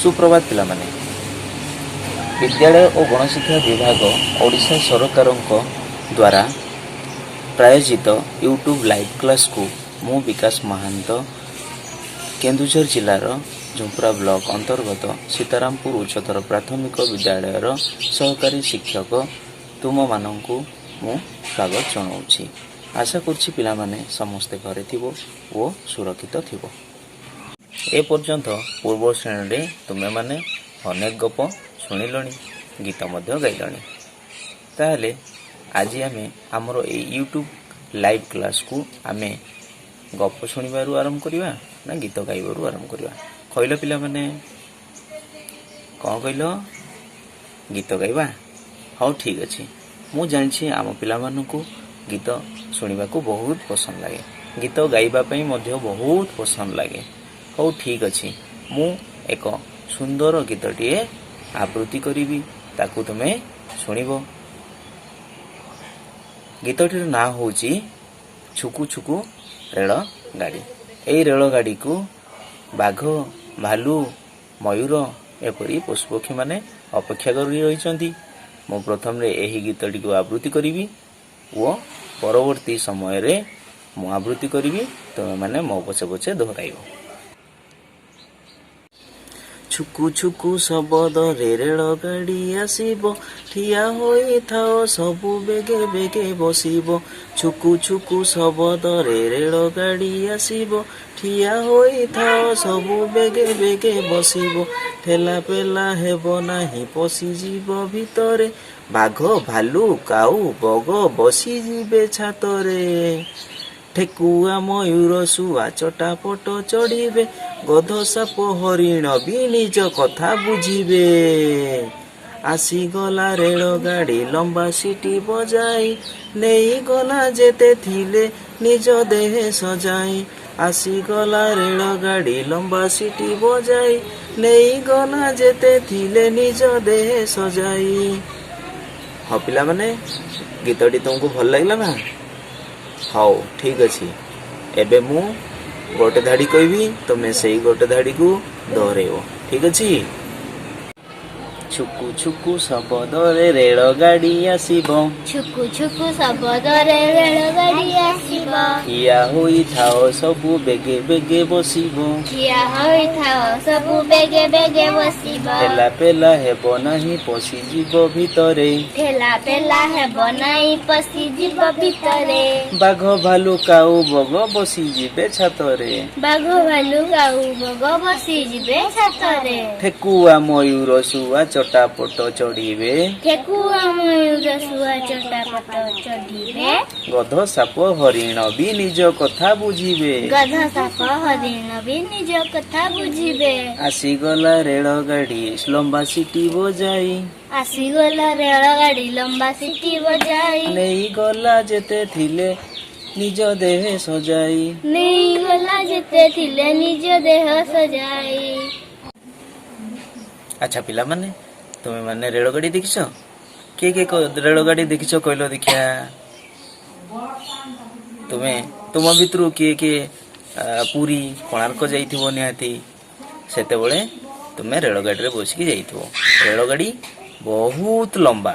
ସୁପ୍ରଭାତ ପିଲାମାନେ। ବିଦ୍ୟାଳୟ ଓ ଗଣଶିକ୍ଷା ବିଭାଗ, ଓଡ଼ିଶା ସରକାରଙ୍କ ଦ୍ୱାରା ପ୍ରାୟୋଜିତ ୟୁଟ୍ୟୁବ୍ ଲାଇଭ୍ କ୍ଲାସ୍କୁ ମୁଁ ବିକାଶ ମହାନ୍ତ, କେନ୍ଦୁଝର ଜିଲ୍ଲାର ଝୁମ୍ପୁରା ବ୍ଲକ ଅନ୍ତର୍ଗତ ସୀତାରାମପୁର ଉଚ୍ଚତର ପ୍ରାଥମିକ ବିଦ୍ୟାଳୟର ସହକାରୀ ଶିକ୍ଷକ, ତୁମମାନଙ୍କୁ ମୁଁ ସ୍ୱାଗତ ଜଣାଉଛି। ଆଶା କରୁଛି ପିଲାମାନେ ସମସ୍ତେ ଘରେ ଥିବ ଓ ସୁରକ୍ଷିତ ଥିବ। ଏପର୍ଯ୍ୟନ୍ତ ପୂର୍ବ ଶ୍ରେଣୀରେ ତୁମେମାନେ ଅନେକ ଗପ ଶୁଣିଲଣି, ଗୀତ ମଧ୍ୟ ଗାଇଲଣି। ତାହେଲେ ଆଜି ଆମେ ଆମର ଏଇ ୟୁଟ୍ୟୁବ୍ ଲାଇଭ୍ କ୍ଲାସ୍କୁ ଆମେ ଗପ ଶୁଣିବାରୁ ଆରମ୍ଭ କରିବା ନା ଗୀତ ଗାଇବାରୁ ଆରମ୍ଭ କରିବା, କହିଲ ପିଲାମାନେ? କ'ଣ କହିଲ? ଗୀତ ଗାଇବା? ହଉ, ଠିକ୍ ଅଛି। ମୁଁ ଜାଣିଛି ଆମ ପିଲାମାନଙ୍କୁ ଗୀତ ଶୁଣିବାକୁ ବହୁତ ପସନ୍ଦ ଲାଗେ, ଗୀତ ଗାଇବା ପାଇଁ ମଧ୍ୟ ବହୁତ ପସନ୍ଦ ଲାଗେ। ହଉ, ଠିକ୍ ଅଛି। ମୁଁ ଏକ ସୁନ୍ଦର ଗୀତଟିଏ ଆବୃତ୍ତି କରିବି, ତାକୁ ତୁମେ ଶୁଣିବ। ଗୀତଟିର ନାଁ ହେଉଛି ଛୁକୁ ଛୁକୁ ରେଳଗାଡ଼ି। ଏଇ ରେଳଗାଡ଼ିକୁ ବାଘ, ଭାଲୁ, ମୟୂର ଏପରି ପଶୁପକ୍ଷୀମାନେ ଅପେକ୍ଷା କରି ରହିଛନ୍ତି। ମୁଁ ପ୍ରଥମରେ ଏହି ଗୀତଟିକୁ ଆବୃତ୍ତି କରିବି ଓ ପରବର୍ତ୍ତୀ ସମୟରେ ମୁଁ ଆବୃତ୍ତି କରିବି, ତୁମେମାନେ ମୋ ପଛେ ପଛେ ଦୋହରାଇବ। ଛୁକୁ ଛୁକୁ ଶବଦରେ ରେଳଗାଡ଼ି ଆସିବ, ଠିଆ ହୋଇଥାଅ ସବୁ, ବେଗେ ବେଗେ ବସିବ। ଛୁକୁ ଛୁକୁ ଶବଦରେ ରେଳଗାଡ଼ି ଆସିବ, ଠିଆ ହୋଇଥାଅ ସବୁ, ବେଗେ ବେଗେ ବସିବ। ଠେଲା ପେଲା ହେବ ନାହିଁ, ପଶିଯିବ ଭିତରେ। ବାଘ, ଭାଲୁ, କାଉ, ବଗ ବସିଯିବେ ଛାତରେ। ଠେକୁଆ, ମୟୂର, ଶୁଆ ଚଟାପଟ ଚଢ଼ିବେ। ଗଧ, ସାପ, ହରିଣ ବି ନିଜ କଥା ବୁଝିବେ। ଆସିଗଲା ରେଳଗାଡ଼ି ଲମ୍ବା ସିଟି ବଜାଇ, ନେଇଗଲା ଯେତେ ଥିଲେ ନିଜ ଦେହେ ସଜାଇ। ଆସିଗଲା ରେଳଗାଡ଼ି ଲମ୍ବା ସିଟି ବଜାଇ, ନେଇଗଲା ଯେତେ ଥିଲେ ନିଜ ଦେହେ ସଜାଇ। ହଉ ପିଲାମାନେ, ଗୀତଟି ତୁମକୁ ଭଲ ଲାଗିଲା ନା? ହଉ, ଠିକ୍ ଅଛି। ଏବେ ମୁଁ ଗୋଟେ ଧାଡ଼ି କହିବି, ତୁମେ ସେଇ ଗୋଟେ ଧାଡ଼ିକୁ ଦୋହରେଇବ। ଠିକ୍ ଅଛି? ଛୁକୁ ଛୁକୁ ଶବଦରେ ରେଳଗାଡ଼ି ଆସିବ, ଛୁକୁ ଛୁକୁ ଶବଦରେ ରେଳଗାଡ଼ି ଆସିବ, ଠିଆ ହୋଇଥାଅ ସବୁ, ବେଗେ ବେଗେ ବସିବ। ଠିଆ ହୋଇଥାଅ ସବୁ, ବେଗେ ବେଗେ ବସିବ। ଠେଲା ପେଲା ହେବ ନାହିଁ, ପଶିଯିବ ଭିତରେ। ଠେଲା ପେଲା ହେବ ନାହିଁ, ପଶିଯିବ ଭିତରେ। ବାଘ, ଭାଲୁ, କାଉ, ବଗ ବସିଯିବେ ଛାତରେ। ବାଘ, ଭାଲୁ, କାଉ, ବଗ ବସିଯିବେ ଛାତରେ। ଠେକୁଆ, ମୟୂର, ଶୁଆ ଚଟାପଟ ଚଢ଼ିବେ। ଠେକୁଆ, ମୟୂର, ଶୁଆ ଚଟାପଟ ଚଢ଼ିବେ। ଗଧ, ସାପ, ହରିଣ ବି ନିଜ କଥା ବୁଝିବେ। ଗଧ, ସାପ, ହରିଣ ବି ନିଜ କଥା ବୁଝିବେ। ଆସିଗଲା ରେଳଗାଡ଼ି ଲମ୍ବା ସିଟି ବଜାଇ, ଆସିଗଲା ରେଳଗାଡ଼ି ଲମ୍ବା ସିଟି ବଜାଇ, ନେଇଗଲା ଯେତେ ଥିଲେ ନିଜ ଦେହେ ସଜାଇ। ନେଇଗଲା ଯେତେ ଥିଲେ ନିଜ ଦେହ ସଜାଇ। ଆଚ୍ଛା ପିଲାମାନେ, ତୁମେ ମାନେ ରେଳଗାଡ଼ି ଦେଖିଛ? କିଏ କିଏ ରେଳଗାଡ଼ି ଦେଖିଛ, କହିଲ ଦେଖିଆ। ତୁମେ ତୁମ ଭିତରୁ କିଏ କିଏ ପୁରୀ, କୋଣାର୍କ ଯାଇଥିବ ନିହାତି, ସେତେବେଳେ ତୁମେ ରେଳଗାଡ଼ିରେ ବସିକି ଯାଇଥିବ। ରେଳଗାଡ଼ି ବହୁତ ଲମ୍ବା।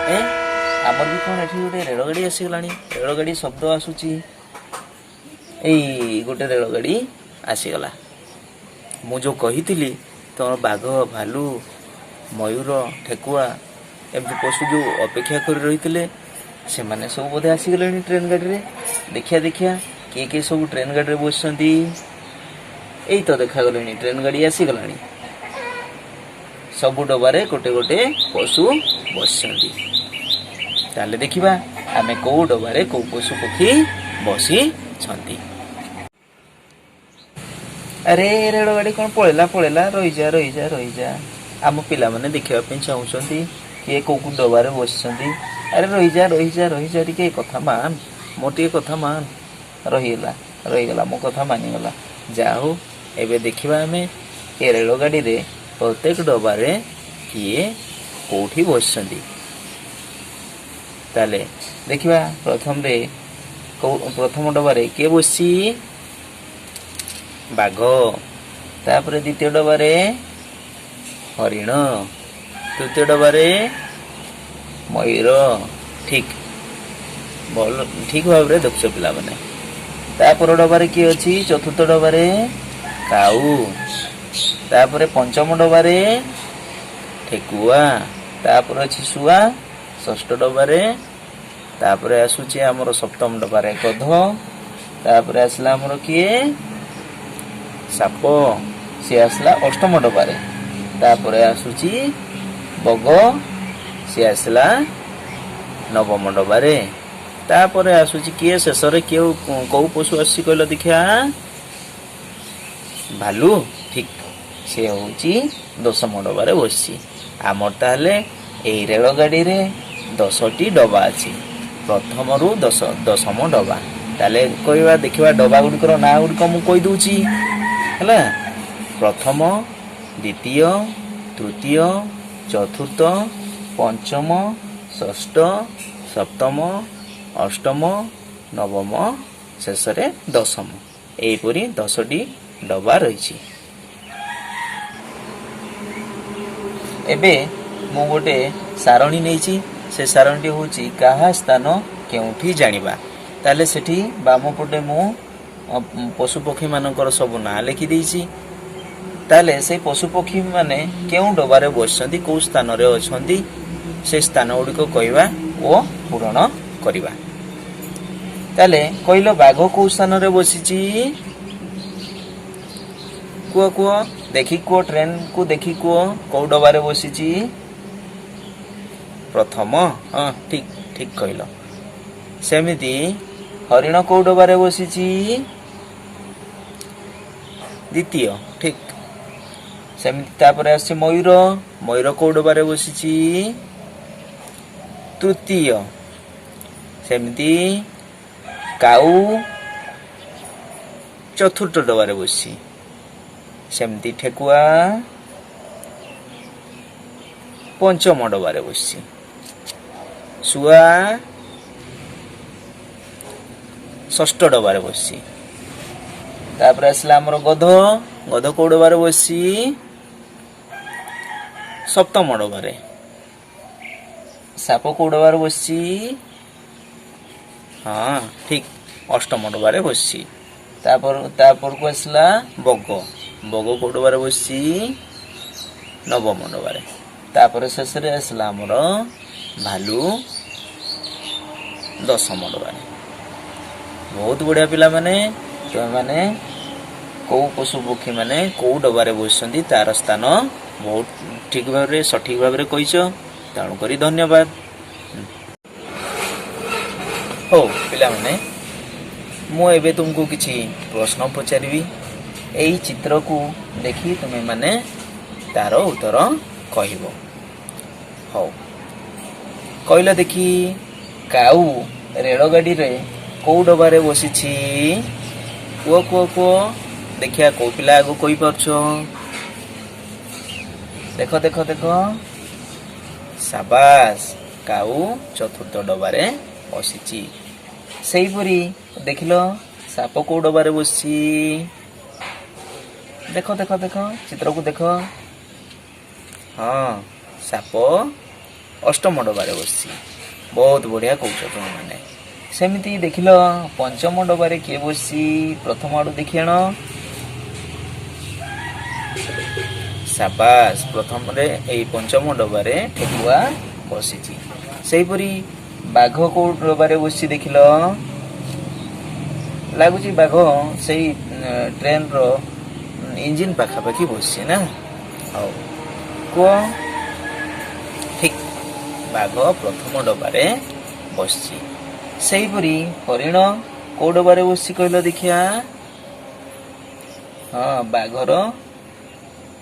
ଏ, ଆମର ବି କଣ ଏଠି ଗୋଟେ ରେଳଗାଡ଼ି ଆସିଗଲାଣି? ରେଳଗାଡ଼ି ଶବ୍ଦ ଆସୁଛି। ଏଇ ଗୋଟେ ରେଳଗାଡ଼ି ଆସିଗଲା। ମୁଁ ଯୋଉ କହିଥିଲି ତମର ବାଘ, ଭାଲୁ, ମୟୂର, ଠେକୁଆ ଏମିତି ପଶୁ ଯୋଉ ଅପେକ୍ଷା କରି ରହିଥିଲେ, ସେମାନେ ସବୁ ବୋଧେ ଆସିଗଲେଣି ଟ୍ରେନ ଗାଡ଼ିରେ। ଦେଖିଆ ଦେଖିଆ, କିଏ କିଏ ସବୁ ଟ୍ରେନ ଗାଡ଼ିରେ ବସିଛନ୍ତି। ଏଇ ତ ଦେଖାଗଲେଣି, ଟ୍ରେନ ଗାଡ଼ି ଆସିଗଲାଣି। ସବୁ ଡବାରେ ଗୋଟେ ଗୋଟେ ପଶୁ ବସିଛନ୍ତି। ତାହେଲେ ଦେଖିବା ଆମେ କୋଉ ଡବାରେ କୋଉ ପଶୁ ପକ୍ଷୀ ବସିଛନ୍ତି। ଆରେ, ରେଳଗାଡ଼ି କଣ ପଳେଇଲା? ପଳେଇଲା। ରହିଯା, ରହିଯା, ରହିଯା। ଆମ ପିଲାମାନେ ଦେଖିବା ପାଇଁ ଚାହୁଁଛନ୍ତି କିଏ କୋଉ କୋଉ ଡବାରେ ବସିଛନ୍ତି। ଆରେ, ରହିଯା, ରହିଯା, ରହିଯା, ଟିକେ କଥା ମାନ, ମୋ ଟିକେ କଥା ମାନ। ରହିଗଲା, ରହିଗଲା, ମୋ କଥା ମାନିଗଲା। ଯାହା ହଉ, ଏବେ ଦେଖିବା ଆମେ ଏ ରେଳଗାଡ଼ିରେ ପ୍ରତ୍ୟେକ ଡବାରେ କିଏ କେଉଁଠି ବସିଛନ୍ତି। ତାହେଲେ ଦେଖିବା, ପ୍ରଥମରେ କେଉଁ, ପ୍ରଥମ ଡବାରେ କିଏ ବସିଛି? ବାଘ। ତାପରେ ଦ୍ୱିତୀୟ ଡବାରେ ହରିଣ, ତୃତୀୟ ଡବାରେ ମୟୂର। ଠିକ, ଭଲ, ଠିକ ଭାବରେ ଦେଖୁଛ ପିଲାମାନେ। ତାପର ଡବାରେ କିଏ ଅଛି? ଚତୁର୍ଥ ଡବାରେ କାଉ। ତାପରେ ପଞ୍ଚମ ଡବାରେ ଠେକୁଆ। ତାପରେ ଅଛି ଶୁଆ ଷଷ୍ଠ ଡବାରେ। ତାପରେ ଆସୁଛି ଆମର ସପ୍ତମ ଡବାରେ ଗଧ। ତାପରେ ଆସିଲା ଆମର କିଏ? ସାପ। ସିଏ ଆସିଲା ଅଷ୍ଟମ ଡବାରେ। ତାପରେ ଆସୁଛି ବଗ, ସିଏ ଆସିଲା ନବମ ଡବାରେ। ତାପରେ ଆସୁଛି କିଏ? ଶେଷରେ କେଉଁ, କୋଉ ପଶୁ ଆସୁଛି କହିଲ ଦେଖିଆ? ଭାଲୁ। ଠିକ, ସେ ହଉଛି ଦଶମ ଡବାରେ ବସିଛି। ଆମର ତାହେଲେ ଏଇ ରେଳଗାଡ଼ିରେ 10ଟି ଡବା ଅଛି, ପ୍ରଥମରୁ ଦଶମ ଡବା। ତାହେଲେ କହିବା, ଦେଖିବା, ଡବା ଗୁଡ଼ିକର ନାଁ ଗୁଡ଼ିକ ମୁଁ କହିଦଉଛି। ହେଲା, ପ୍ରଥମ, ଦ୍ୱିତୀୟ, ତୃତୀୟ, ଚତୁର୍ଥ, ପଞ୍ଚମ, ଷଷ୍ଠ, ସପ୍ତମ, ଅଷ୍ଟମ, ନବମ, ଶେଷରେ ଦଶମ। ଏହିପରି 10ଟି ଡବା ରହିଛି। ଏବେ ମୁଁ ଗୋଟେ ସାରଣୀ ନେଇଛି। ସେ ସାରଣୀଟି ହେଉଛି କାହା ସ୍ଥାନ କେଉଁଠି ଜାଣିବା। ତାହେଲେ ସେଠି ବାମ ପଟେ ମୁଁ ପଶୁ ପକ୍ଷୀମାନଙ୍କର ସବୁ ନାଁ ଲେଖିଦେଇଛି। ତାହେଲେ ସେଇ ପଶୁ ପକ୍ଷୀମାନେ କେଉଁ ଡବାରେ ବସିଛନ୍ତି, କେଉଁ ସ୍ଥାନରେ ଅଛନ୍ତି, ସେ ସ୍ଥାନ ଗୁଡ଼ିକ କହିବା ଓ ପୂରଣ କରିବା। ତାହେଲେ କହିଲ, ବାଘ କୋଉ ସ୍ଥାନରେ ବସିଛି? କୁହ, କୁହ, ଦେଖି କୁହ, ଟ୍ରେନକୁ ଦେଖି କୁହ, କୋଉ ଡବାରେ ବସିଛି? ପ୍ରଥମ। ହଁ, ଠିକ ଠିକ କହିଲ। ସେମିତି ହରିଣ କୋଉ ଡବାରେ ବସିଛି? ଦ୍ୱିତୀୟ। ଠିକ। ସେମିତି ତାପରେ ଆସୁଛି ମୟୂର। ମୟୂର କୋଉ ଡବାରେ ବସିଛି? ତୃତୀୟ। ସେମିତି କାଉ ଚତୁର୍ଥ ଡବାରେ ବସିଛି। ସେମିତି ଠେକୁଆ ପଞ୍ଚମ ଡବାରେ ବସିଛି। ଶୁଆ ଷଷ୍ଠ ଡବାରେ ବସିଛି। ତାପରେ ଆସିଲା ଆମର ଗଧ। ଗଧ କୋଉ ଡବାରେ ବସିଛି? ସପ୍ତମ ଡବାରେ। ସାପ କୋଉ ଡବାରେ ବସିଛି? ହଁ, ଠିକ, ଅଷ୍ଟମ ଡବାରେ ବସିଛି। ତାପରକୁ ଆସିଲା ବଗ। ବଗ କୋଉ ଡବାରେ ବସିଛି? ନବମ ଡବାରେ। ତାପରେ ଶେଷରେ ଆସିଲା ଆମର ଭାଲୁ, ଦଶମ ଡବାରେ। ବହୁତ ବଢିଆ ପିଲାମାନେ। ତୁମେମାନେ କୋଉ ପଶୁ ପକ୍ଷୀ ମାନେ କୋଉ ଡବାରେ ବସିଛନ୍ତି, ତାର ସ୍ଥାନ ବହୁତ ଠିକ ଭାବରେ, ସଠିକ ଭାବରେ କହିଛ। ତେଣୁକରି ଧନ୍ୟବାଦ। ହଉ ପିଲାମାନେ, ମୁଁ ଏବେ ତୁମକୁ କିଛି ପ୍ରଶ୍ନ ପଚାରିବି। ଏଇ ଚିତ୍ରକୁ ଦେଖି ତୁମେମାନେ ତାର ଉତ୍ତର କହିବ। ହଉ, କହିଲ ଦେଖି, କାଉ ରେଳଗାଡ଼ିରେ କୋଉ ଡବାରେ ବସିଛି? କୁହ, କୁହ, କୁହ। ଦେଖିବା କୋଉ ପିଲା ଆଗକୁ କହିପାରୁଛ। ଦେଖ, ଦେଖ, ଦେଖ। ସାବାସ, କାଉ ଚତୁର୍ଥ ଡବାରେ ବସିଛି। ସେଇପରି ଦେଖିଲ, ସାପ କୋଉ ଡବାରେ ବସିଛି? ଦେଖ, ଦେଖ, ଦେଖ, ଚିତ୍ରକୁ ଦେଖ। ହଁ, ସାପ ଅଷ୍ଟମ ଡବାରେ ବସିଛି। ବହୁତ ବଢିଆ କହୁଛ ତୁମେମାନେ। ସେମିତି ଦେଖିଲ, ପଞ୍ଚମ ଡବାରେ କିଏ ବସିଛି? ପ୍ରଥମ ଆଡୁ ଦେଖି ଆଣ। ସାବାସ, ପ୍ରଥମରେ ଏଇ ପଞ୍ଚମ ଡବାରେ ଠେକୁଆ ବସିଛି। ସେହିପରି ବାଘ କୋଉ ଡବାରେ ବସିଛି ଦେଖିଲ? ଲାଗୁଛି ବାଘ ସେଇ ଟ୍ରେନର ଇଞ୍ଜିନ ପାଖାପାଖି ବସିଛି ନା? ହଉ, କୁହ। ଠିକ, ବାଘ ପ୍ରଥମ ଡବାରେ ବସିଛି। ସେହିପରି ହରିଣ କୋଉ ଡବାରେ ବସିଛି କହିଲ ଦେଖିଆ? ହଁ, ବାଘର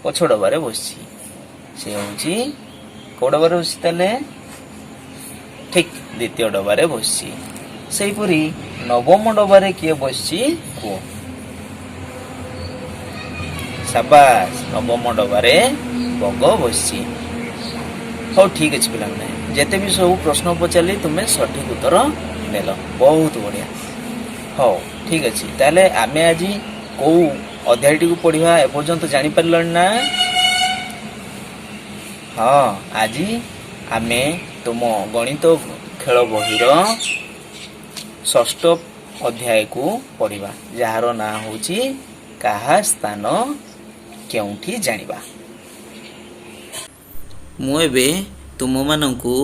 ପଛ ଡବାରେ ବସିଛି। ସେ ହଉଛି କୋଉ ଡବାରେ ବସିଛି ତାହେଲେ? ଠିକ, ଦ୍ୱିତୀୟ ଡବାରେ ବସିଛି। ସେହିପରି ନବମ ଡବାରେ କିଏ ବସିଛି କୁହ? ସାବାସ, ନବମ ଡବାରେ ବଗ ବସିଛି। ହଉ, ଠିକ୍ ଅଛି ପିଲାମାନେ, ଯେତେ ବି ସବୁ ପ୍ରଶ୍ନ ପଚାରିଲି, ତୁମେ ସଠିକ୍ ଉତ୍ତର ଦେଲ। ବହୁତ ବଢ଼ିଆ। ହଉ, ଠିକ୍ ଅଛି। ତାହେଲେ ଆମେ ଆଜି କୋଉ ଅଧ୍ୟାୟଟିକୁ ପଢ଼ିବା, ଏପର୍ଯ୍ୟନ୍ତ ଜାଣିପାରିଲଣି ନା? ହଁ, ଆଜି ଆମେ ତୁମ ଗଣିତ ଖେଳ ବହିର ଷଷ୍ଠ ଅଧ୍ୟାୟକୁ ପଢ଼ିବା, ଯାହାର ନାଁ ହେଉଛି କାହା ସ୍ଥାନ କେଉଁଠି ଜାଣିବା। ମୁଁ ଏବେ ତୁମମାନଙ୍କୁ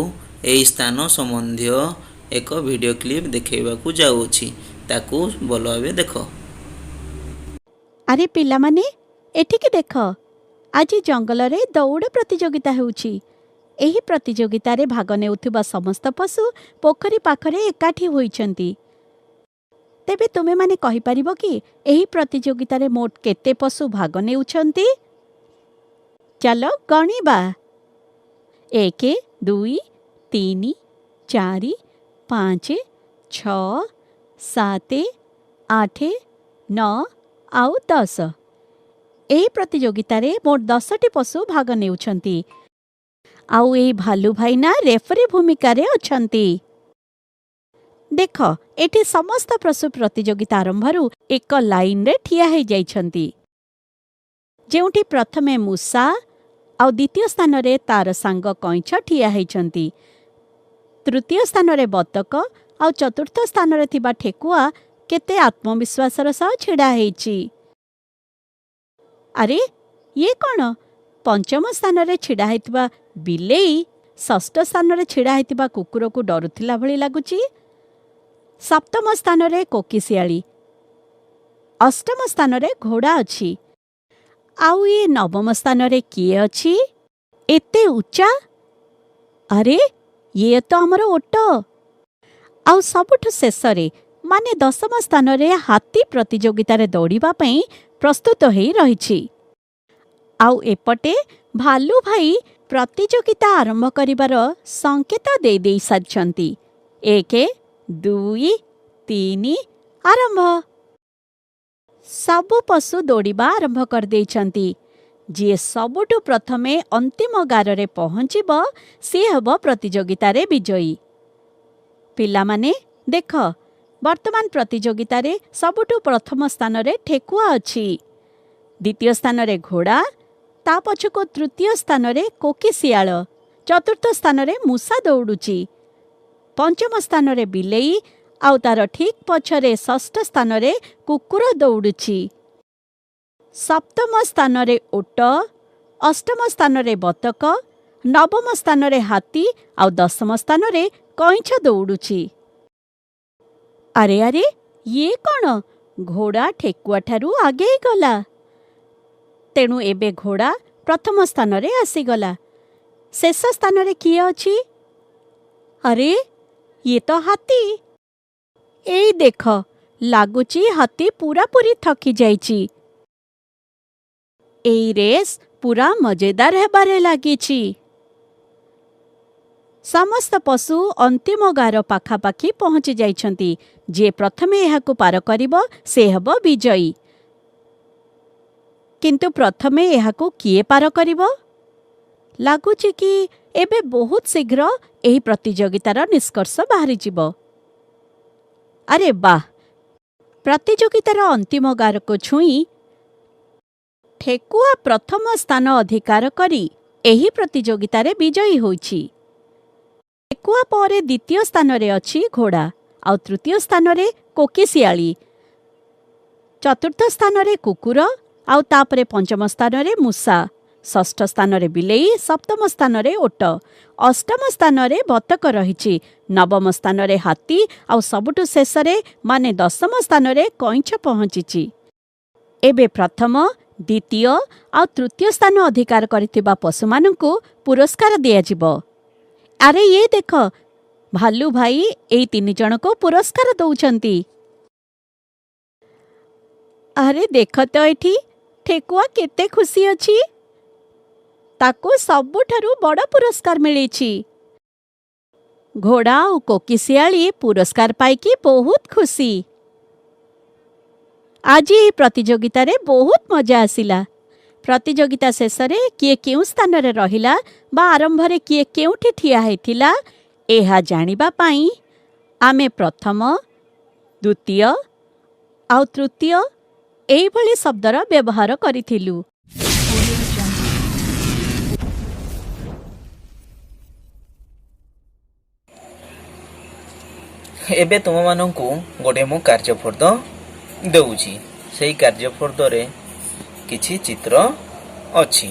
ଏହି ସ୍ଥାନ ସମ୍ବନ୍ଧୀୟ ଏକ ଭିଡ଼ିଓ କ୍ଲିପ୍ ଦେଖାଇବାକୁ ଯାଉଅଛି। ତାକୁ ଭଲ ଭାବେ ଦେଖ। ଆରେ ପିଲାମାନେ, ଏଠିକି ଦେଖ। ଆଜି ଜଙ୍ଗଲରେ ଦୌଡ଼ ପ୍ରତିଯୋଗିତା ହେଉଛି। ଏହି ପ୍ରତିଯୋଗିତାରେ ଭାଗ ନେଉଥିବା ସମସ୍ତ ପଶୁ ପୋଖରୀ ପାଖରେ ଏକାଠି ହୋଇଛନ୍ତି। ତେବେ ତୁମେମାନେ କହିପାରିବ କି, ଏହି ପ୍ରତିଯୋଗିତାରେ ମୋଟ କେତେ ପଶୁ ଭାଗ ନେଉଛନ୍ତି? ଚାଲ ଗଣିବା। ଏକ, ଦୁଇ, ତିନି, ଚାରି, ପାଞ୍ଚ, ଛଅ, ସାତ, ଆଠ, ନଅ ଆଉ 10। ଏହି ପ୍ରତିଯୋଗିତାରେ ମୋଟ 10ଟି ପଶୁ ଭାଗ ନେଉଛନ୍ତି। ଆଉ ଏଇ ଭାଲୁ ଭାଇନା ରେଫରୀ ଭୂମିକାରେ ଅଛନ୍ତି। ଦେଖ, ଏଠି ସମସ୍ତ ପଶୁ ପ୍ରତିଯୋଗିତା ଆରମ୍ଭରୁ ଏକ ଲାଇନରେ ଠିଆ ହେଇଯାଇଛନ୍ତି, ଯେଉଁଠି ପ୍ରଥମେ ମୂଷା ଆଉ ଦ୍ୱିତୀୟ ସ୍ଥାନରେ ତାର ସାଙ୍ଗ କଇଁଛ ଠିଆ ହେଇଛନ୍ତି। ତୃତୀୟ ସ୍ଥାନରେ ବତକ ଆଉ ଚତୁର୍ଥ ସ୍ଥାନରେ ଥିବା ଠେକୁଆ କେତେ ଆତ୍ମବିଶ୍ୱାସର ସହ ଛିଡ଼ା ହେଇଛି। ଆରେ, ଇଏ କ'ଣ? ପଞ୍ଚମ ସ୍ଥାନରେ ଛିଡ଼ା ହେଇଥିବା ବିଲେଇ ଷଷ୍ଠ ସ୍ଥାନରେ ଛିଡ଼ା ହେଇଥିବା କୁକୁରକୁ ଡରୁଥିଲା ଭଳି ଲାଗୁଛି। ସପ୍ତମ ସ୍ଥାନରେ କୋକିଶିଆଳି, ଅଷ୍ଟମ ସ୍ଥାନରେ ଘୋଡ଼ା ଅଛି। ଆଉ ଇଏ ନବମ ସ୍ଥାନରେ କିଏ ଅଛି, ଏତେ ଉଚ୍ଚା? ଆରେ, ଇଏ ତ ଆମର ଓଟ। ଆଉ ସବୁଠୁ ଶେଷରେ, ମାନେ ଦଶମ ସ୍ଥାନରେ ହାତୀ ପ୍ରତିଯୋଗିତାରେ ଦୌଡ଼ିବା ପାଇଁ ପ୍ରସ୍ତୁତ ହେଇ ରହିଛି। ଆଉ ଏପଟେ ଭାଲୁ ଭାଇ ପ୍ରତିଯୋଗିତା ଆରମ୍ଭ କରିବାର ସଂକେତ ଦେଇ ଦେଇ ସାରିଛନ୍ତି। ଏକ, ଦୁଇ, ତିନି, ଆରମ୍ଭ! ସବୁ ପଶୁ ଦୌଡ଼ିବା ଆରମ୍ଭ କରିଦେଇଛନ୍ତି। ଯିଏ ସବୁଠୁ ପ୍ରଥମେ ଅନ୍ତିମ ଗାରରେ ପହଞ୍ଚିବ, ସିଏ ହେବ ପ୍ରତିଯୋଗିତାରେ ବିଜୟୀ। ପିଲାମାନେ, ଦେଖ, ବର୍ତ୍ତମାନ ପ୍ରତିଯୋଗିତାରେ ସବୁଠୁ ପ୍ରଥମ ସ୍ଥାନରେ ଠେକୁଆ ଅଛି, ଦ୍ୱିତୀୟ ସ୍ଥାନରେ ଘୋଡ଼ା, ତା ପଛକୁ ତୃତୀୟ ସ୍ଥାନରେ କୋକିଶିଆଳ, ଚତୁର୍ଥ ସ୍ଥାନରେ ମୂଷା ଦୌଡ଼ୁଛି, ପଞ୍ଚମ ସ୍ଥାନରେ ବିଲେଇ ଆଉ ତାର ଠିକ୍ ପଛରେ ଷଷ୍ଠ ସ୍ଥାନରେ କୁକୁର ଦୌଡ଼ୁଛି। ସପ୍ତମ ସ୍ଥାନରେ ଓଟ, ଅଷ୍ଟମ ସ୍ଥାନରେ ବତକ, ନବମ ସ୍ଥାନରେ ହାତୀ ଆଉ ଦଶମ ସ୍ଥାନରେ କଇଁଛ ଦୌଡ଼ୁଛି। ଆରେ ଆରେ, ଇଏ କ'ଣ? ଘୋଡ଼ା ଠେକୁଆ ଠାରୁ ଆଗେଇ ଗଲା। ତେଣୁ ଏବେ ଘୋଡ଼ା ପ୍ରଥମ ସ୍ଥାନରେ ଆସିଗଲା। ଶେଷ ସ୍ଥାନରେ କିଏ ଅଛି? ଆରେ, ଇଏ ତ ହାତୀ! ଏଇ ଦେଖ, ଲାଗୁଛି ହାତୀ ପୂରାପୂରି ଥକି ଯାଇଛି। ଏଇ ରେସ୍ ପୂରା ମଜେଦାର ହେବାରେ ଲାଗିଛି। ସମସ୍ତ ପଶୁ ଅନ୍ତିମ ଗାର ପାଖାପାଖି ପହଞ୍ଚି ଯାଇଛନ୍ତି। ଯିଏ ପ୍ରଥମେ ଏହାକୁ ପାର କରିବ, ସେ ହେବ ବିଜୟୀ। କିନ୍ତୁ ପ୍ରଥମେ ଏହାକୁ କିଏ ପାର କରିବ? ଲାଗୁଛି କି ଏବେ ବହୁତ ଶୀଘ୍ର ଏହି ପ୍ରତିଯୋଗିତାର ନିଷ୍କର୍ଷ ବାହାରିଯିବ। ଆରେ ବାଃ! ପ୍ରତିଯୋଗିତାର ଅନ୍ତିମ ଗାରକୁ ଛୁଇଁ ଠେକୁଆ ପ୍ରଥମ ସ୍ଥାନ ଅଧିକାର କରି ଏହି ପ୍ରତିଯୋଗିତାରେ ବିଜୟୀ ହୋଇଛି। ଠେକୁଆ ପରେ ଦ୍ୱିତୀୟ ସ୍ଥାନରେ ଅଛି ଘୋଡ଼ା ଆଉ ତୃତୀୟ ସ୍ଥାନରେ କୋକିଶିଆଳି, ଚତୁର୍ଥ ସ୍ଥାନରେ କୁକୁର ଆଉ ତାପରେ ପଞ୍ଚମ ସ୍ଥାନରେ ମୂଷା, ଷଷ୍ଠ ସ୍ଥାନରେ ବିଲେଇ, ସପ୍ତମ ସ୍ଥାନରେ ଓଟ, ଅଷ୍ଟମ ସ୍ଥାନରେ ବତକ ରହିଛି, ନବମ ସ୍ଥାନରେ ହାତୀ ଆଉ ସବୁଠୁ ଶେଷରେ, ମାନେ ଦଶମ ସ୍ଥାନରେ କଇଁଛ ପହଞ୍ଚିଛି। ଏବେ ପ୍ରଥମ, ଦ୍ୱିତୀୟ ଆଉ ତୃତୀୟ ସ୍ଥାନ ଅଧିକାର କରିଥିବା ପଶୁମାନଙ୍କୁ ପୁରସ୍କାର ଦିଆଯିବ। ଆରେ, ଇଏ ଦେଖ, ଭାଲୁ ଭାଇ ଏଇ ତିନି ଜଣକୁ ପୁରସ୍କାର ଦଉଛନ୍ତି। ଆରେ, ଦେଖ ତ, ଏଠି ଠେକୁଆ କେତେ ଖୁସି ଅଛି। ତାକୁ ସବୁଠାରୁ ବଡ଼ ପୁରସ୍କାର ମିଳିଛି। ଘୋଡ଼ା ଆଉ କୋକିଶିଆଳି ପୁରସ୍କାର ପାଇକି ବହୁତ ଖୁସି। ଆଜି ଏହି ପ୍ରତିଯୋଗିତାରେ ବହୁତ ମଜା ଆସିଲା। ପ୍ରତିଯୋଗିତା ଶେଷରେ କିଏ କେଉଁ ସ୍ଥାନରେ ରହିଲା ବା ଆରମ୍ଭରେ କିଏ କେଉଁଠି ଠିଆ ହେଇଥିଲା, ଏହା ଜାଣିବା ପାଇଁ ଆମେ ପ୍ରଥମ, ଦ୍ୱିତୀୟ ଆଉ ତୃତୀୟ ଏଇଭଳି ଶବ୍ଦର ବ୍ୟବହାର କରିଥିଲୁ। ଏବେ ତୁମମାନଙ୍କୁ ଗୋଟେ ମୁଁ କାର୍ଯ୍ୟଫର୍ଦ୍ଦ ଦେଉଛି। ସେଇ କାର୍ଯ୍ୟଫର୍ଦ୍ଦରେ କିଛି ଚିତ୍ର ଅଛି।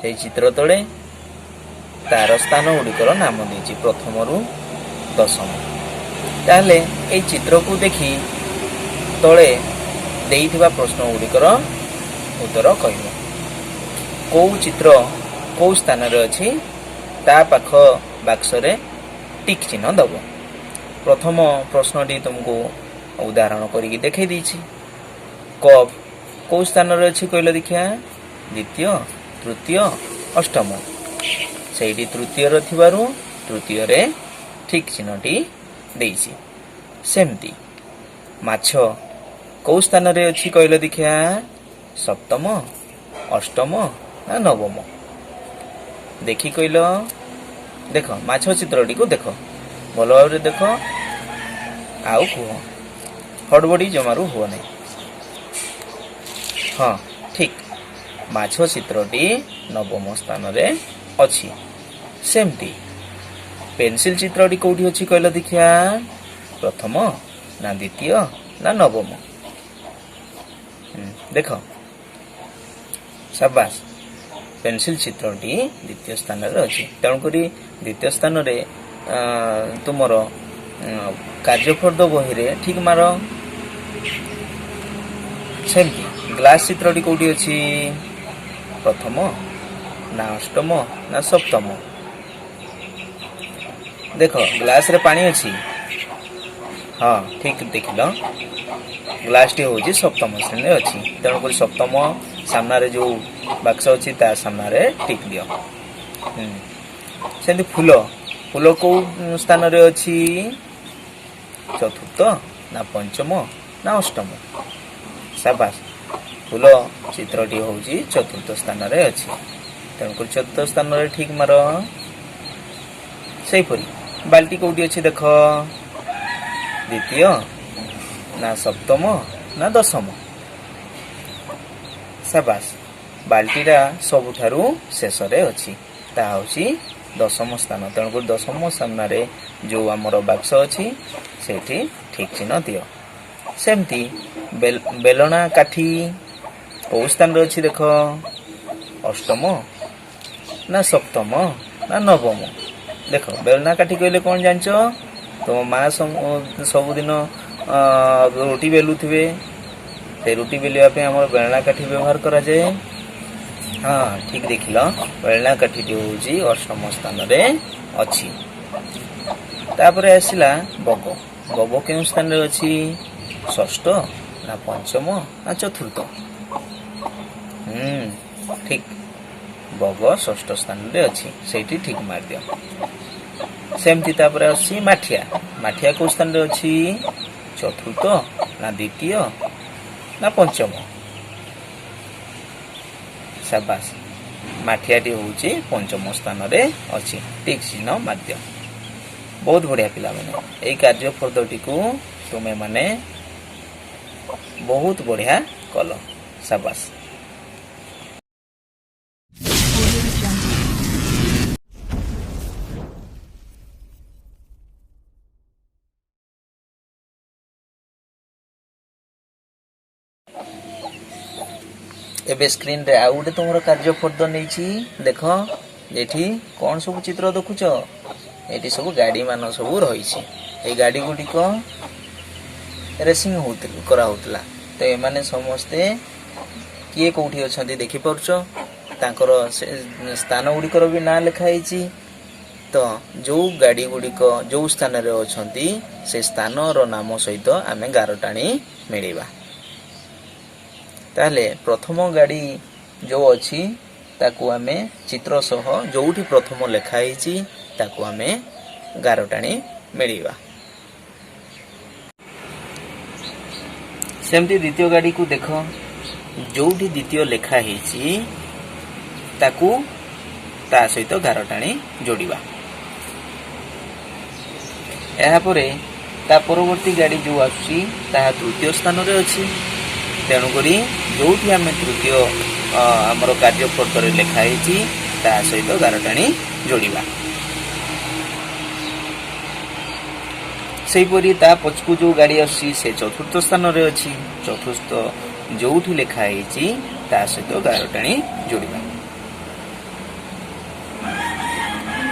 ସେଇ ଚିତ୍ର ତଳେ ତାର ସ୍ଥାନ ଗୁଡ଼ିକର ନାମ ଦେଇଛି, ପ୍ରଥମରୁ ଦଶମ। ତାହେଲେ ଏଇ ଚିତ୍ରକୁ ଦେଖି ତଳେ ଦେଇଥିବା ପ୍ରଶ୍ନ ଗୁଡ଼ିକର ଉତ୍ତର କହିବ। କେଉଁ ଚିତ୍ର କେଉଁ ସ୍ଥାନରେ ଅଛି, ତା ପାଖ ବାକ୍ସରେ ଟିକ୍ ଚିହ୍ନ ଦେବ। ପ୍ରଥମ ପ୍ରଶ୍ନଟି ତୁମକୁ ଉଦାହରଣ କରିକି ଦେଖାଇ ଦେଇଛି। କପ୍ କେଉଁ ସ୍ଥାନରେ ଅଛି କହିଲ ଦେଖିଆ? ଦ୍ୱିତୀୟ, ତୃତୀୟ, ଅଷ୍ଟମ। ସେଇଠି ତୃତୀୟରେ ଥିବାରୁ ତୃତୀୟରେ ଠିକ୍ ଚିହ୍ନଟି ଦେଇଛି। ସେମିତି ମାଛ କେଉଁ ସ୍ଥାନରେ ଅଛି କହିଲ ଦେଖିଆ? ସପ୍ତମ, ଅଷ୍ଟମ ନା ନବମ? ଦେଖି କହିଲ। ଦେଖ, ମାଛ ଚିତ୍ରଟିକୁ ଦେଖ, ଭଲ ଭାବରେ ଦେଖ ଆଉ କୁହ। ହଡ଼ବଡ଼ି ଜମାରୁ ହୁଅ ନାହିଁ। ହଁ, ଠିକ୍, ମାଛ ଚିତ୍ରଟି ନବମ ସ୍ଥାନରେ ଅଛି। ସେମିତି ପେନସିଲ ଚିତ୍ରଟି କୋଉଠି ଅଛି କହିଲ ଦେଖିଆ? ପ୍ରଥମ ନା ଦ୍ୱିତୀୟ ନା ନବମ? ଦେଖ, ସାବାସ, ପେନସିଲ ଚିତ୍ରଟି ଦ୍ୱିତୀୟ ସ୍ଥାନରେ ଅଛି। ତେଣୁକରି ଦ୍ୱିତୀୟ ସ୍ଥାନରେ ତୁମର କାର୍ଯ୍ୟଫର୍ଦ୍ଦ ବହିରେ ଠିକ୍ ମାର। ସେମିତି ଗ୍ଲାସ୍ ଚିତ୍ରଟି କୋଉଠି ଅଛି? ପ୍ରଥମ ନା ଅଷ୍ଟମ ନା ସପ୍ତମ? ଦେଖ, ଗ୍ଲାସରେ ପାଣି ଅଛି। ହଁ, ଠିକ୍ ଦେଖିଲ, ଗ୍ଲାସଟି ହେଉଛି ସପ୍ତମ ଶ୍ରେଣୀରେ ଅଛି। ତେଣୁକରି ସପ୍ତମ ସାମ୍ନାରେ ଯେଉଁ ବାକ୍ସ ଅଛି, ତା ସାମ୍ନାରେ ଟିକ୍ ଦିଅ। ସେମିତି ଫୁଲ। ଫୁଲ କେଉଁ ସ୍ଥାନରେ ଅଛି? ଚତୁର୍ଥ ନା ପଞ୍ଚମ ନା ଅଷ୍ଟମ? ସାବାସ, ଫୁଲ ଚିତ୍ରଟି ହେଉଛି ଚତୁର୍ଥ ସ୍ଥାନରେ ଅଛି। ତେଣୁକରି ଚତୁର୍ଥ ସ୍ଥାନରେ ଠିକ୍ ମାର। ସେହିପରି ବାଲ୍ଟି କୋଉଠି ଅଛି ଦେଖ। ଦ୍ୱିତୀୟ ନା ସପ୍ତମ ନା ଦଶମ? ସାବାସ, ବାଲ୍ଟିଟା ସବୁଠାରୁ ଶେଷରେ ଅଛି, ତାହା ହେଉଛି ଦଶମ ସ୍ଥାନ। ତେଣୁକରି ଦଶମ ସାମ୍ନାରେ ଯେଉଁ ଆମର ବାକ୍ସ ଅଛି, ସେଇଠି ଠିକ୍ ଚିହ୍ନ ଦିଅ। ସେମିତି ବେଲଣା କାଠି କେଉଁ ସ୍ଥାନରେ ଅଛି ଦେଖ। ଅଷ୍ଟମ ନା ସପ୍ତମ ନା ନବମ? ଦେଖ, ବେଲଣା କାଠି କହିଲେ କ'ଣ ଜାଣିଛ? ତୁମ ମା ସବୁଦିନ ରୁଟି ବେଲୁଥିବେ। ସେ ରୁଟି ବେଲିବା ପାଇଁ ଆମର ବେଲଣା କାଠି ବ୍ୟବହାର କରାଯାଏ। ହଁ, ଠିକ ଦେଖିଲ, ବେଲଣା କାଠିଟି ହେଉଛି ଅଷ୍ଟମ ସ୍ଥାନରେ ଅଛି। ତାପରେ ଆସିଲା ବଗ। ବଗ କେଉଁ ସ୍ଥାନରେ ଅଛି? ଷଷ୍ଠ ନା ପଞ୍ଚମ ନା ଚତୁର୍ଥ? ଠିକ, ବଗ ଷଷ୍ଠ ସ୍ଥାନରେ ଅଛି, ସେଇଠି ଠିକ ମାରିଦିଅ। ସେମିତି ତାପରେ ଆସୁଛି ମାଠିଆ। ମାଠିଆ କେଉଁ ସ୍ଥାନରେ ଅଛି? ଚତୁର୍ଥ ନା ଦ୍ୱିତୀୟ ନା ପଞ୍ଚମ? ସାବାସ, ମାଠିଆଟି ହେଉଛି ପଞ୍ଚମ ସ୍ଥାନରେ ଅଛି, ଠିକ ଚିହ୍ନ ମାରିଦିଅ। ବହୁତ ବଢ଼ିଆ ପିଲାମାନେ, ଏଇ କାର୍ଯ୍ୟ ଫର୍ଦ୍ଦଟିକୁ ତୁମେମାନେ ବହୁତ ବଢ଼ିଆ କଲ। ସାବାସ। Audio Jungle. ଏବେ ସ୍କ୍ରିନରେ ଆଉ ଗୋଟେ ତୁମର କାର୍ଯ୍ୟ ଫର୍ଦ୍ଦ ନେଇଛି। ଦେଖ, ଏଠି କ'ଣ ସବୁ ଚିତ୍ର ଦେଖୁଛ? ଏଠି ସବୁ ଗାଡ଼ି ମାନ ସବୁ ରହିଛି। ଏଇ ଗାଡ଼ି ଗୁଡ଼ିକ ରେସିଂ ହଉଥିଲା, କରାହଉଥିଲା। ତ ଏମାନେ ସମସ୍ତେ କିଏ କୋଉଠି ଅଛନ୍ତି ଦେଖିପାରୁଛ? ତାଙ୍କର ସେ ସ୍ଥାନ ଗୁଡ଼ିକର ବି ନାଁ ଲେଖା ହେଇଛି। ତ ଯୋଉ ଗାଡ଼ି ଗୁଡ଼ିକ ଯୋଉ ସ୍ଥାନରେ ଅଛନ୍ତି, ସେ ସ୍ଥାନର ନାମ ସହିତ ଆମେ ଗାର ଟାଣି ମିଳିବା। ତାହେଲେ ପ୍ରଥମ ଗାଡ଼ି ଯୋଉ ଅଛି, ତାକୁ ଆମେ ଚିତ୍ର ସହ ଯୋଉଠି ପ୍ରଥମ ଲେଖା ହେଇଛି, ତାକୁ ଆମେ ଗାର ଟାଣି ମିଳିବା। ସେମିତି ଦ୍ୱିତୀୟ ଗାଡ଼ିକୁ ଦେଖ, ଯୋଉଠି ଦ୍ୱିତୀୟ ଲେଖା ହେଇଛି, ତାକୁ ତା ସହିତ ଗାର ଟାଣି ଯୋଡ଼ିବା। ଏହାପରେ ତା ପରବର୍ତ୍ତୀ ଗାଡ଼ି ଯେଉଁ ଆସୁଛି, ତାହା ତୃତୀୟ ସ୍ଥାନରେ ଅଛି। ତେଣୁକରି ଯେଉଁଠି ଆମେ ତୃତୀୟ ଆମର କାର୍ଯ୍ୟ ଫର୍ଦ୍ଦରେ ଲେଖା ହେଇଛି, ତା ସହିତ ଗାର ଟାଣି ଯୋଡ଼ିବା। ସେହିପରି ତା ପଛକୁ ଯେଉଁ ଗାଡ଼ି ଆସୁଛି, ସେ ଚତୁର୍ଥ ସ୍ଥାନରେ ଅଛି। ଚତୁର୍ଥ ଯେଉଁଠି ଲେଖା ହେଇଛି, ତା ସହିତ ଗାର ଟାଣି ଯୋଡ଼ିବା।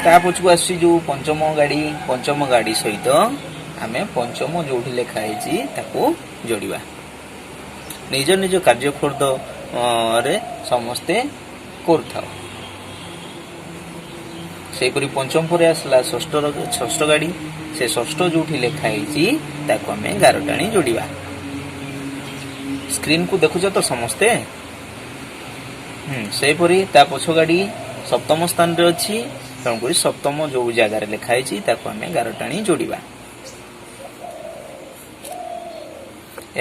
ତା ପଛକୁ ଆସୁଛି ଯେଉଁ ପଞ୍ଚମ ଗାଡ଼ି, ପଞ୍ଚମ ଗାଡ଼ି ସହିତ ଆମେ ପଞ୍ଚମ ଯେଉଁଠି ଲେଖା ହେଇଛି ତାକୁ ଯୋଡ଼ିବା। ନିଜ ନିଜ କାର୍ଯ୍ୟ ଫର୍ଦ୍ଦ ରେ ସମସ୍ତେ କରୁଥାଉ। ସେହିପରି ପଞ୍ଚମ ପରେ ଆସିଲା ଷଷ୍ଠର, ଷଷ୍ଠ ଗାଡ଼ି। ସେ ଷଷ୍ଠ ଯୋଉଠି ଲେଖା ହେଇଛି, ତାକୁ ଆମେ ଗାର ଟାଣି ଯୋଡ଼ିବା। ସ୍କ୍ରିନକୁ ଦେଖୁଛ ତ ସମସ୍ତେ? ସେହିପରି ତା ପଛ ଗାଡ଼ି ସପ୍ତମ ସ୍ଥାନରେ ଅଛି। ତେଣୁକରି ସପ୍ତମ ଯୋଉ ଜାଗାରେ ଲେଖା ହେଇଛି, ତାକୁ ଆମେ ଗାର ଟାଣି ଯୋଡ଼ିବା।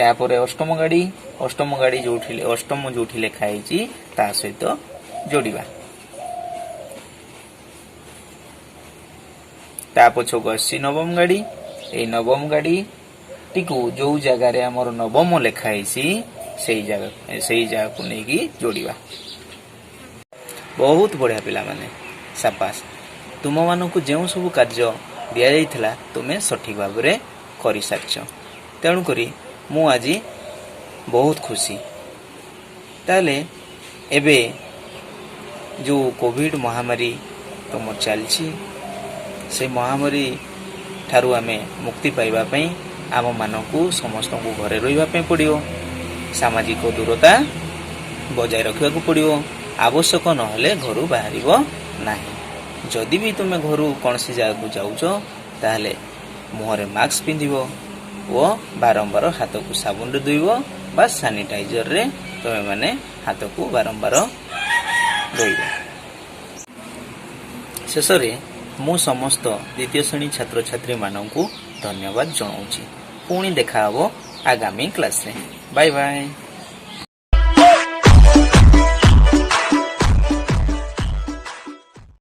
ଏହାପରେ ଅଷ୍ଟମ ଗାଡ଼ି। ଅଷ୍ଟମ ଗାଡ଼ି ଯୋଉଠି, ଅଷ୍ଟମ ଯୋଉଠି ଲେଖା ହେଇଛି, ତା ସହିତ ଯୋଡ଼ିବା। ତା ପଛକୁ ଆସୁଛି ନବମ ଗାଡ଼ି। ଏଇ ନବମ ଗାଡ଼ିଟିକୁ ଯୋଉ ଜାଗାରେ ଆମର ନବମ ଲେଖା ହେଇଛି, ସେଇ ଜାଗାକୁ ନେଇକି ଯୋଡ଼ିବା। ବହୁତ ବଢ଼ିଆ ପିଲାମାନେ, ସାବାସ। ତୁମମାନଙ୍କୁ ଯେଉଁ ସବୁ କାର୍ଯ୍ୟ ଦିଆଯାଇଥିଲା, ତୁମେ ସଠିକ ଭାବରେ କରିସାରିଛ। ତେଣୁକରି ମୁଁ ଆଜି ବହୁତ ଖୁସି। ତାହେଲେ ଏବେ ଯେଉଁ କୋଭିଡ଼ ମହାମାରୀ ତୁମର ଚାଲିଛି, ସେ ମହାମାରୀ ଠାରୁ ଆମେ ମୁକ୍ତି ପାଇବା ପାଇଁ ଆମମାନଙ୍କୁ ସମସ୍ତଙ୍କୁ ଘରେ ରହିବା ପାଇଁ ପଡ଼ିବ। ସାମାଜିକ ଦୂରତା ବଜାୟ ରଖିବାକୁ ପଡ଼ିବ। ଆବଶ୍ୟକ ନହେଲେ ଘରୁ ବାହାରିବ ନାହିଁ। ଯଦି ବି ତୁମେ ଘରୁ କୌଣସି ଜାଗାକୁ ଯାଉଛ, ତାହେଲେ ମୁହଁରେ ମାସ୍କ ପିନ୍ଧିବ ଓ ବାରମ୍ବାର ହାତକୁ ସାବୁନରେ ଧୋଇବ ବା ସାନିଟାଇଜରରେ ତୁମେମାନେ ହାତକୁ ବାରମ୍ବାର ଧୋଇବ। ଶେଷରେ ମୁଁ ସମସ୍ତ ଦ୍ୱିତୀୟ ଶ୍ରେଣୀ ଛାତ୍ରଛାତ୍ରୀମାନଙ୍କୁ ଧନ୍ୟବାଦ ଜଣାଉଛି। ପୁଣି ଦେଖାହବ ଆଗାମୀ କ୍ଲାସରେ। Bye bye.